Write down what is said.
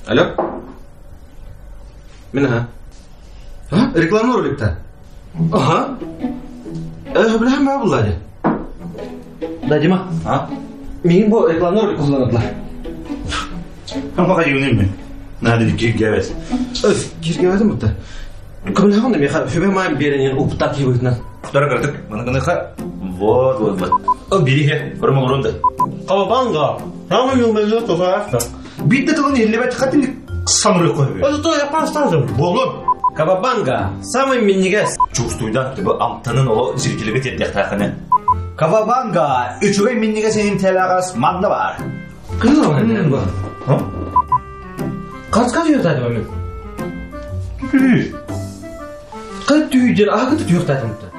Алло? Мин аха. А? Рекламный ролик-то? Ага. Бля, баа булла дии. Да, Дима. А? Миигин бу рекламный ролик кулланадылар. Хамаха юнин Надо киргәбәт. Өс, киргәбәтем бутта. Көмөлһөҕүн да миэхэ сүбэ маайым биэрэн упта киһи Второй кырдык, маны Вот, вот, вот. О, бери, көрім олорунда. Кабабанга. Самый юлмезі тоғақты. Битте тылын иллебет хатин самыры қойбы. Это то я пастазым. Болу. Кабабанга. Самый миннигес. Чувствуйдан, тебе амтанын оло зрителге тердяқтақыны. Кабабанга, үчүгэй миннигес интелагас манна бар. Кызыл бу. Қасқа түйықтады мен. Қай түйден ағыты түйықтады.